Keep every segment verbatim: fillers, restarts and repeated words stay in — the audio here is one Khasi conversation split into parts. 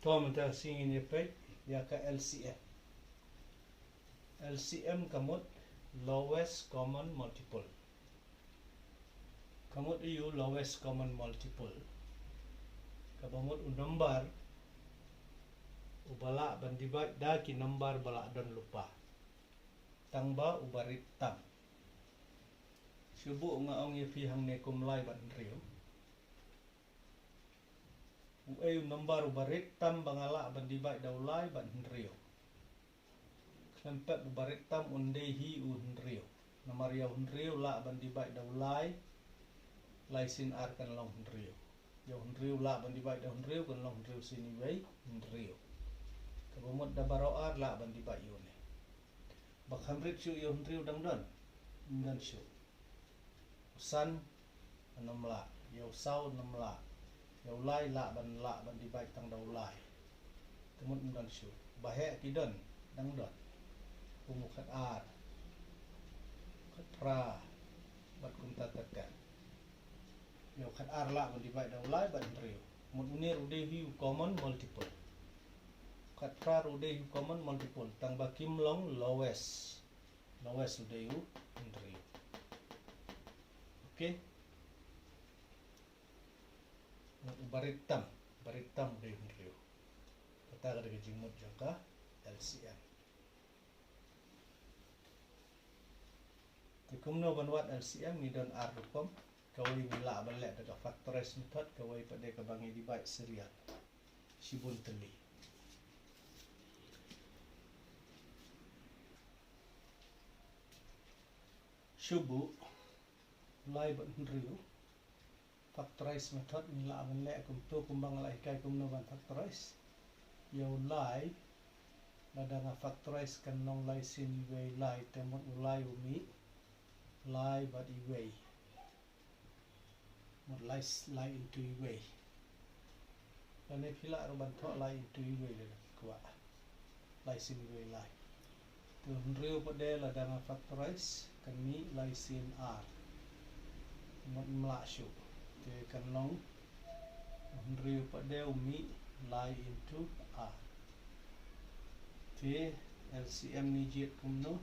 Ko mynta ka sngi ngin ïa peit ïa ka L C M. L C M ka mut lowest common multiple. Ka mut ïa u lowest common multiple, kaba mut u nombar uba lah ban divide da ki nombar ba lah don lypa, tang ba uba rit tam. Shu buh, nga ong ïa phi hangne kum lai bad hynriew. Uei u nombar uba rit tam ba nga lah ban divide da u lai bad hynriew? Khlem pep, uba rit tam un dei hi u hynriew. Namar ïa u hynriew lah ban divide da u lai, lai sien ar kan long hynriew. Ïa u hynriew lah ban divide da u hynriew kan long hynriew sien iwei, hynriew. Kaba mut da baroh ar lah ban divide ïa une. Ba kham rit shuh ïa u hynriew dang don? Ym don shuh. U san ym lah, ïa u saw ym lah, ïa u lai lah ban, lah ban divide tang da u lai. Te mut ym don shuh. Ba heh ki don, dang don. Kum u khatar, khatphra, bad kumta ter ter. Ïa u khatar lah ban divide da u lai bad hynriew. Mut une ruh dei hi u common multiple. Khatphra ruh dei hi u common multiple, tang ba kim long lowest. Lowest u dei u hynriew. Okay. Uba rit tam, uba rit tam u dei u hynriew. Kata ka dei ka jingmut jong ka L C M. Te kumno ban wad L C M? Ngi don ar rukom. Kawei ngi lah ban leh da ka factorize method, kawei pat de kaba ngi divide serial. Shibun tylli. Shu buh, lai bad hynriew. Factorize method ngi lah ban leh kumto, kumba nga la hikai kumno ban factorize. Ïa u lai, lada nga factorize kan long lai sien iwei lai, te mut u lai u mih lai bad iwei. Mut lai s-, lai into iwei. Lane phi lah ruh ban thoh lai into iwei lada phi kwah. Lai sien iwei lai. Te u hynriew pat de lada nga factorize kan mih lai sien ar. Mut ym lah shuh. Te kan long u hynriew pat de u mih lai into ar. Te L C M ngi jied kumno?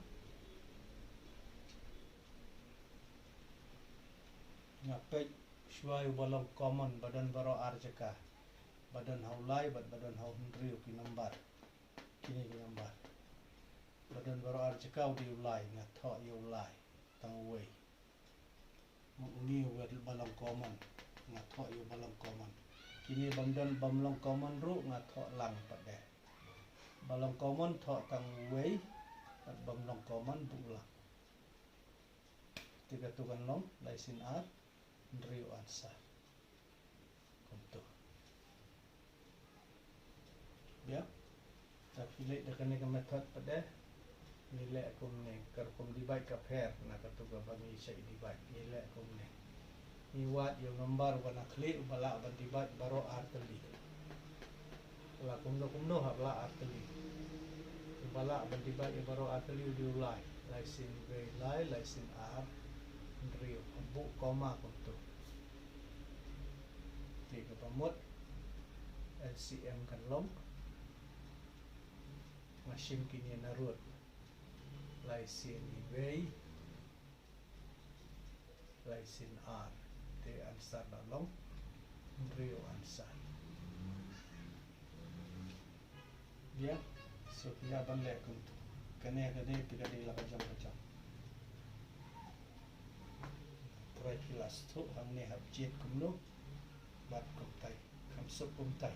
Nga peit shuwa ïa uba long common, ba don baroh ar jaka. Ba don ha u lai bad ba don ha u hynriew, ki nombar. Kine ki nombar. Ba don baroh ar jaka u dei u lai, nga thoh ïa u lai tang uwei. Mut une uba long common, nga thoh ïa uba long common. Kine bym don, bym long common ruh nga thoh lang pat de. Ba long common thoh tang uwei, bad bym long common buh lang. Te kato kan long lai sien ar, hynriew, answer. Kumto. Biang. Te phi leh da kane ka method pat de, ngi leh kumne, ka rukom divide ka pher na kato kaba ngi shait divide, ngi leh kumne. Ngi wad ïa u nombar uba na khlieh uba lah ban divide baroh ar tylli. Lah kumno kumno hap lah ar tylli. Uba lah ban divide ïa baroh ar tylli u dei u lai. Lai sien iwei lai, lai sien ar hynriew. Buh comma kumto. Te kaba mut L C M kan long, nga shim kine narud. Lai sien iwei, lai sien ar. Te answer la long hynriew, answer. Biang. So phi lah ban leh kumto. Kane ka dei, te ka dei la ka jong ka jong. Trai phi lah sngewthuh hangne hap jied kumno bad kumtai. Kham suk kumtai.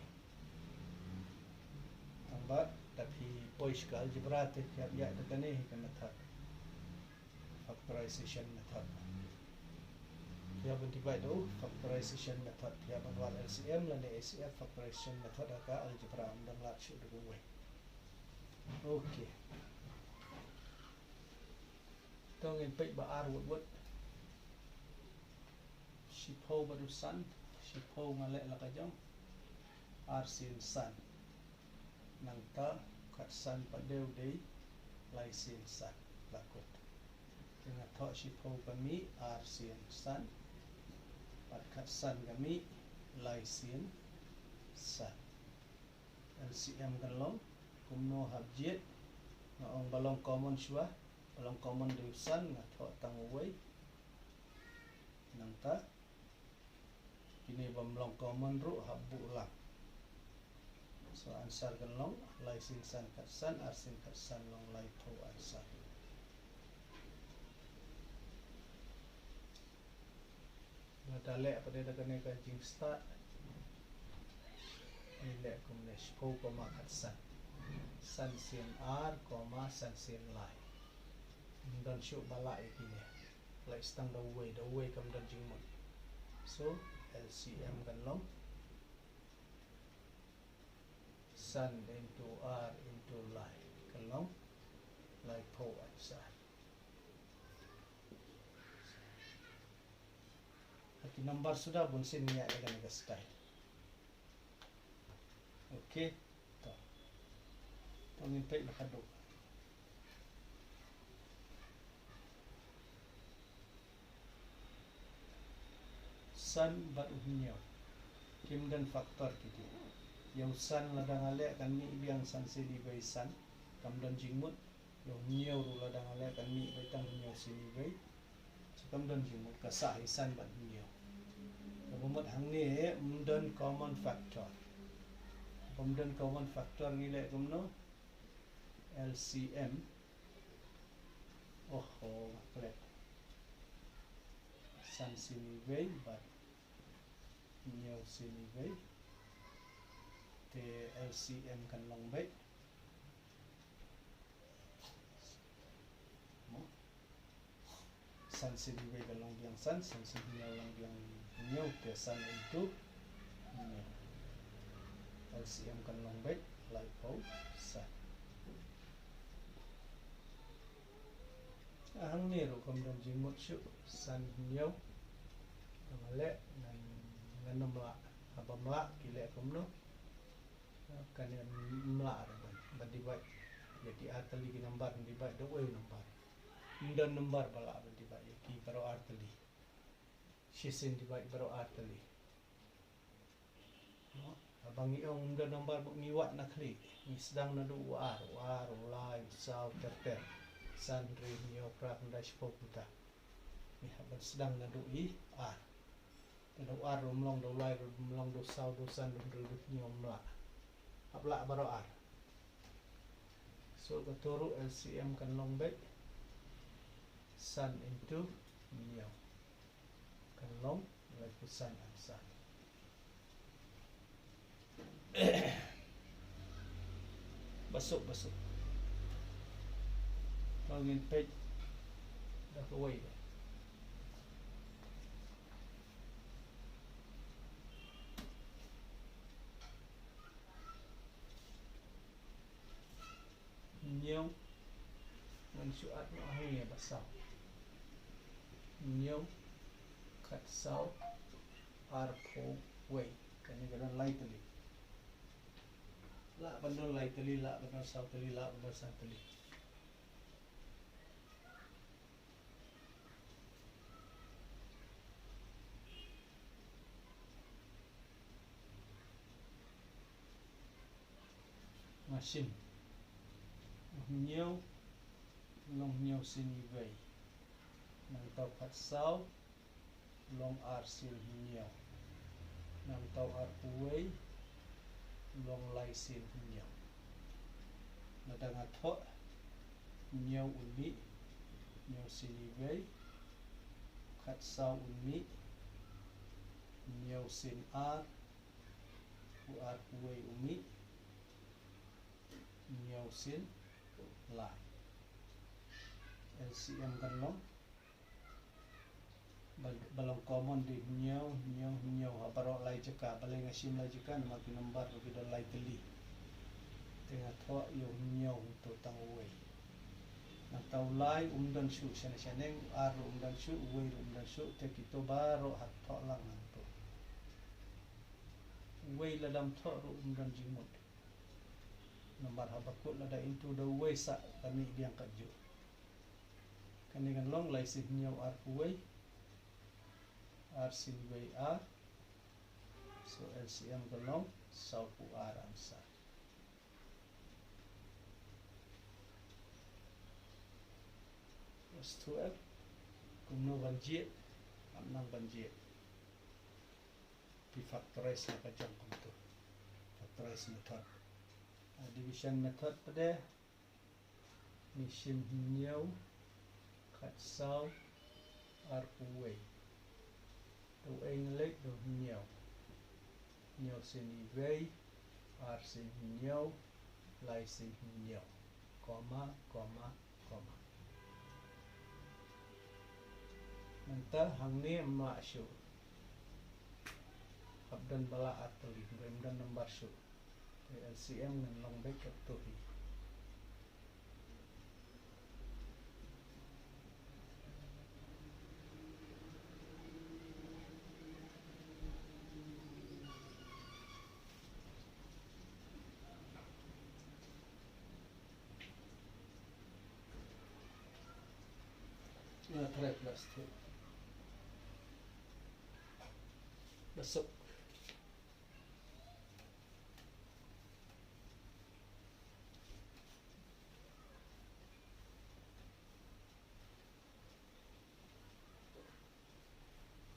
Tang ba da phi poi sha ka algebra te phi hap ïaid da kane hi ka method. Factorization method. Phi hap ban divide da u factorization method. Phi hap ban wad L C M lane H C F, factorization method ha ka algebra ym dang lad shuh da kawei. Okay. To ngin peit ba ar wut wut. Shiphew bad u san, shiphew nga leh la ka jong ar sien san. Nangta khatsan pat de u dei lai sien san, la kut. Te nga thoh shiphew ka mih ar sien san, bad khatsan ka mih lai sien san. L C M kan long kumno hap jied? Nga ong ba long common shuwa, ba long common dei u san, nga thoh tang uwei. Nangta kine bym long common ruh hap buh lang. So answer kan long lai sien san khat san, ar sien khat san long laiphew answer. Nga da leh pat da kane ka jingstad. Ngi leh kumne, shiphew koma khat san. San sien ar koma san sien lai. Ym don shuh ba lah ïa kine. Lah sdang da uwei, da uwei kam don jingmut. So L C M kan long san into ar into lai, kan long laiphew answer. Ha ki number suda bun sien ngi ïa kane ka style. Okay. To. To ngin peit ba khatduh. San bad u hynñiew kim don factor kiti. Ïa u san lada nga leh kan mih biang san sien iwei san, kam don jingmut. Ïa u hynñiew ruh lada nga leh kan mih beit tang hynñiew sien iwei. So kam don jingmut, ka sah hi san bad hynñiew. Kaba mut hangne ym don common factor. Bym don common factor ngi leh kumno? L C M. Oho, nga klet. San sien iwei bad hynñiew sien iwei. Te L C M kan long beit. Mo? San sien iwei kan long biang san, san sien hynñiew long biang hynñiew, te san into hynñiew. L C M kan long beit laiphew san. Ah, hangne ruh kam don jingmut shuh, san hynñiew. Ngan leh, ngan, ngan ym lah, haba ym lah ki leh kumno? Kane ym lah ruh ban, ban divide. Ïa ki ar tylli ki number ban divide da uwei u number. Ym don number ba lah ban divide ïa ki baroh ar tylli. Shisien divide baroh ar tylli. Mo, haba ngi ong ym don number ba ngi wad na khlieh. Ngi sdang naduh u ar, u ar, u lai, u saw, ter ter. San, hynriew, hynñiew, phra, khyndai, shiphew, kumta. Ngi hap ban sdang naduh i ar. Te da u ar ruh ym long, da u lai ruh ym long, da u saw, da u san, da u hynriew, da u hynñiew ym lah. Hap lah baroh ar. So kato ruh L C M kan long beit san into hynñiew. Kan long laiphew san answer. Basuk, basuk. Ba ngin peit da kawei. Hynñiew. Ngan shu add noh hangne ba saw. Hynñiew, khatsaw, arphew wei. Kane ka don lai tylli. Lah ban don lai tylli, lah ban don saw tylli, lah ban don san tylli. Nga shim. Hynñiew, long hynñiew sien iwei. Nangta khatsaw, long ar sien hynñiew. Nangta arphew wei, long lai sien hynñiew. Lada nga thoh, hynñiew un mih, hynñiew sien iwei, khatsaw un mih, hynñiew sien ar, u arphew wei u mih, hynñiew sien lai. L C M kan long. Ba, ba long common dei hynñiew, hynñiew, hynñiew ha baroh lai jaka, balei nga shim lai jaka, namar ki number ruh ki don lai tylli. Te nga thoh ïa u hynñiew hangto tang uwei. Nangta u lai um don shuh shane shaneng, u ar ruh um don shuh, uwei ruh um don shuh, te kito baroh ha thoh lang hangto. Uwei lada ym thoh ruh um don jingmut. Namar haba kut lada into da uwei sa ka mih biang kajuh. Kane kan long lai sien hynñiew arphew wei. Ar sien wei ar. So L C M kan long sawphew ar answer. Step kumno ban jied, ap nang ban jied. Phi factorize na ka jong kumto. Factorize method. A division method pat de, ngi shim hynñiew, khatsaw, arphew wei. To ei ngi leit to hynñiew. Hynñiew sien iwei, ar sien hynñiew, lai sien hynñiew. Comma, comma, comma. Mynta hangne em lah shuh. Hap don ba lah artylli, hynrei em don number shuh. Te L C M ngan long beit katto hi. Nga try plastik. Besok.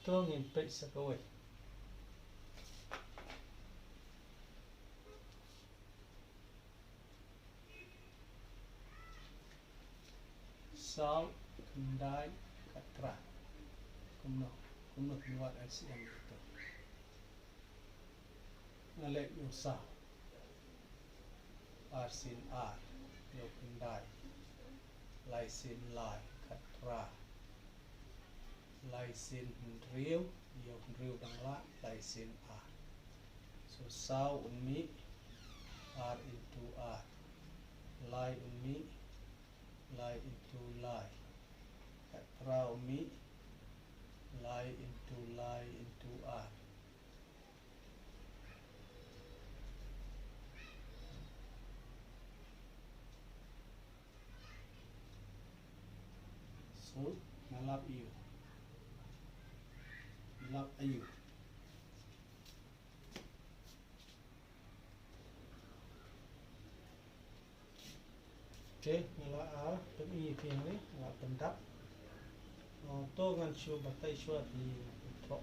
To ngin peit sa kawei. Saw, khyndai, khatphra. Kumno, kumno kin wad L C M ïa kito. Nga leh ïa u saw. Ar sien ar, ïa u khyndai. Lai sien lai, khatphra. Lai sien hynriew, ïa u hynriew dang lah, lai sien ar. So saw un mih, ar into ar. Lai un mih, lai into lai. Khatphra un mih, lai into lai into ar. So, nga lap ïa u. Lap ïa u. Okay, nga la, ah, pyni ïa phi hangne, nga la pyndap. Oh, to ngan shu batai shuwa phi thoh.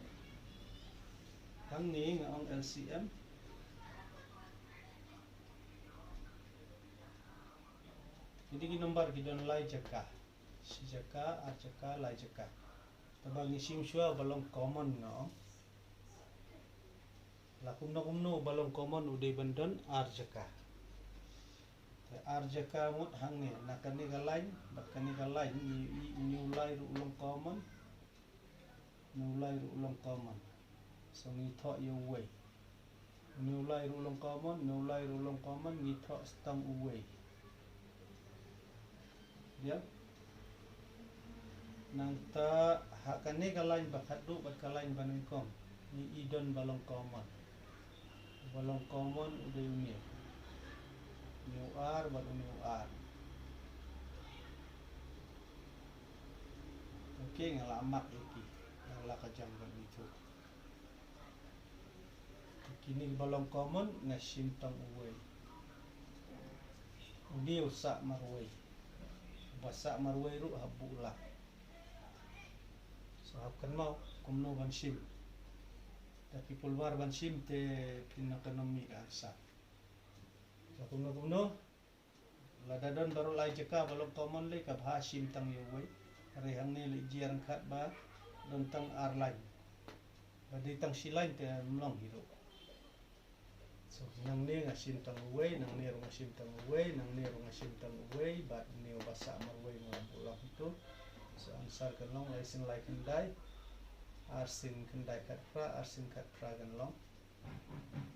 Hangne nga ong L C M. Kine ki number ki don lai jaka. Shi jaka, ar jaka, lai jaka. Te ba ngi shim shuwa ba long common nga ong. La kumno kumno ba long common u dei ban don ar jaka. Te ar jaka mut hangne, na kane ka line bad kane ka line, ngi, ngi, une u lai ruh u long common. Une u lai ruh u long common. So ngi thoh ïa uwei. Une u lai ruh u long common, une u lai ruh u long common, ngi thoh tang uwei. Ïa. Nangta ha kane ka line ba khatduh bad ka line ba nyngkong, ngi i don ba long common. Ba long common u dei une. Une u ar bad une u ar. Okay, nga la mark ïa ki. Nga la ka jang bad une tu. Kine kiba long common nga shim tang uwei. Une u sah marwei. Ba sah marwei ruh hap buh lang. So hap kynmaw kumno ban shim. Da phi pulwar ban shim te phin nang kynnoh mih ka answer. So kumno kumno. Lada don baroh lai jaka ba long common lei, ka bha shim tang ïa uwei. Hynrei hangne leit jia ryngkat ba don tang ar line. Ba dei tang shi line te ym long hi ruh. So nangne nga shim tang uwei, nangne ruh nga shim tang uwei, nangne ruh nga shim tang uwei, bad une uba sah marwei nga buh lang hi tu. So answer kan long lai sien lai khyndai, ar sien khyndai khatphra, ar sien khatphra kan long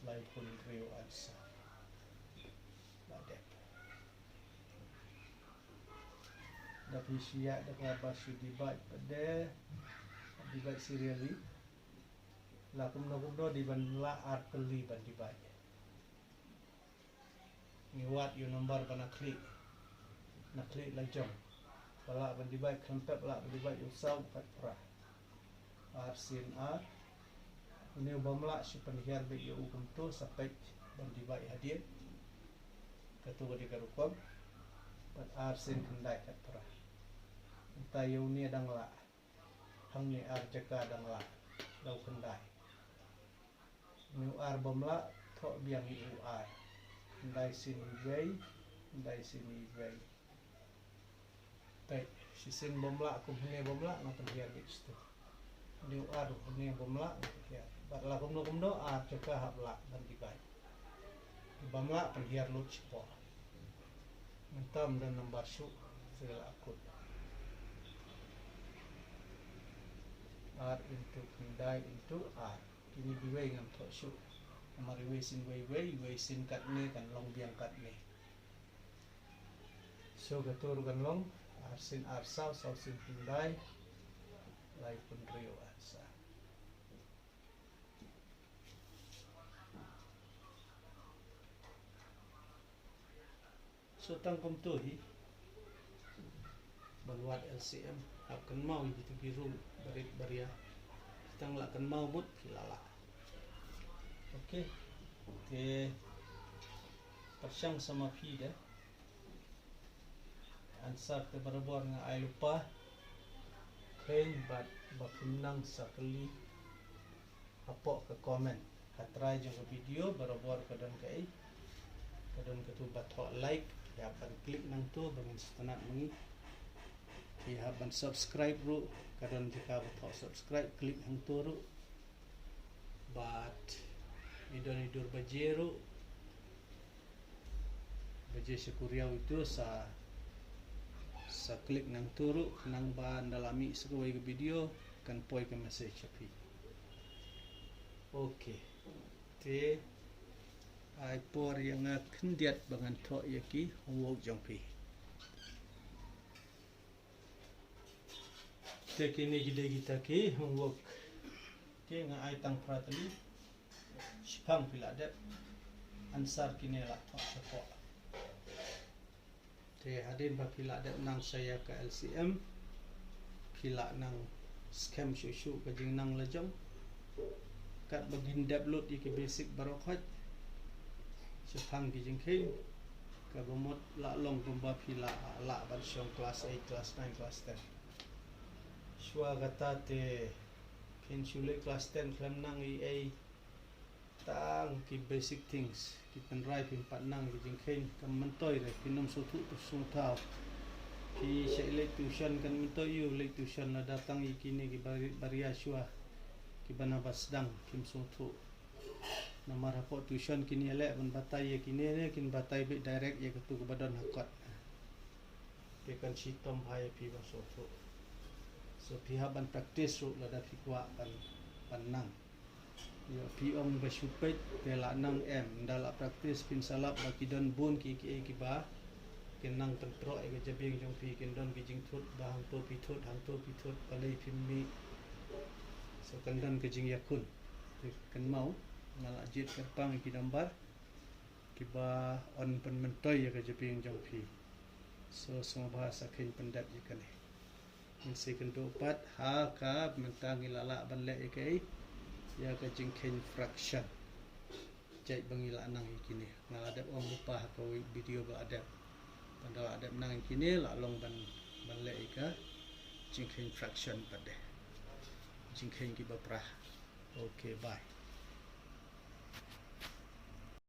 laiphew hynriew answer. Ba dep. Da phi shu ïa da kaba shu divide pat de, divide serially. La kumno kumno dei ban lah artylli ban divide. Ngi wad ïa u number ba na khlieh, na khlieh la jong. Ba lah ban divide khlem pep lah ban divide ïa u saw khatphra. Ar sien ar. Une u bym lah shu pynhiar beit ïa u kumto, sa peit ban divide hadien. Kato ka dei ka rukom. Bad ar sien khyndai khatphra. Mynta ïa une dang lah. Hangne ar jaka dang lah. Da u khyndai. Une u ar bym lah, thoh biang ïa u ar. Khyndai sien iwei, khyndai sien iwei. Peit, shisien bym lah, kum une bym lah, nga pynhiar beit shatu. Une u ar, une bym lah, nga pynhiar. Bad la kumno kumno, ar jaka hap lah, ban divide. Bym lah, pynhiar lut shapoh. Mynta ym don nambar shuh, sa la kut. Ar into khyndai into ar. Kine kiwei ngam thoh shuh. Namar iwei sien iwei iwei, iwei sien katne kan long biang katne. So kato ruh kan long, ar sien ar saw, saw sien khyndai, lai phew hynriew ar saw. So tang kumto hi ban wad L C M, hap kynmaw ïa kito ki rule barit baria. Tang la kynmaw mut phi la lah. Okay. Te pyrshang sa ma phi de. Answer te barabor nga ai lypa. Khlem bad ba phin nang sa kylli hapoh ka comment. Ha trai jong ka video barabor ka don kaei, ka don katu ba thoh like, ïa ban click nangtu ba ngin sngewtynnat ma ngi. Ïa ban subscribe ruh, ka don jaka ba thoh subscribe, click hangtu ruh. Bad i don i dur baje ruh, baje sha kuriaw itu sa, sa click nangtu ruh, nang ba nda la mih sa kawei ka video kan poi ka message sha phi. Okay. Te ai por ïa nga khyndiat ba ngan thoh ïa ki homework jong phi. Te kine ki dei kita ki homework. Te nga ai tang phra tylli. Shiphang phi la dep. Answer kine la thoh shapoh. Te hadien ba phi la dep nang sha ïa ka L C M, phi la nang skhem shuh shuh ka jingnang la jong. Katba ngin dep lut ïa ki basic baroh khoit. Shaphang ki jingkheiñ, kaba mut la long kumba phi la, la ban shong class eight, class nine, class ten. Shuwa kata te phin shu leit class ten khlem nang ei ei. Tang ki basic things, ki tynrai phim pat nang, ki jingkheiñ kam myntoi re, phin ym sngewthuh, phin sngewthuh. Phi shait leit tuition, kan myntoi ïa u leit tuition lada tang ïa kine ki bari-, baria shuwa, kiba naba sdang phim sngewthuh. Namar hapoh tuition kin ïaleh ban batai ïa kine ne, kin batai beit direct ïa katu kaba don ha kot. Te kan shitom bha ïa phi ban sngewthuh. So phi hap ban practice ruh lada phi kwah ban, ban nang. Ïa phi ong ba shu peit te la nang, em, nda la practice phin sa lap ba ki don bun ki, ki, kiba kin nang pyntroh ïa ka jabieng jong phi, kin don ki jingthut ba hangto phi thut, hangto phi thut, balei phim mih. So kan don ka jingïakhun. Te kynmaw, nga la jied kyrpang ïa ki number kiba yn pynmyntoi ïa ka jabieng jong phi. So sngewbha sa kheiñ pyndep ïa kane. Ngin sa ïakynduh pat ha ka, mynta ngi la lah ban leh ïa kaei, ïa ka jingkheiñ fraction. Jait ba ngi la nang ïa kine. Nga la dep ong lypa ha ka video ba la dep. Tang da la dep nang ïa kine la long ban, ban leh ïa ka jingkheiñ fraction pat de. Jingkheiñ kiba pra. Okay, bye.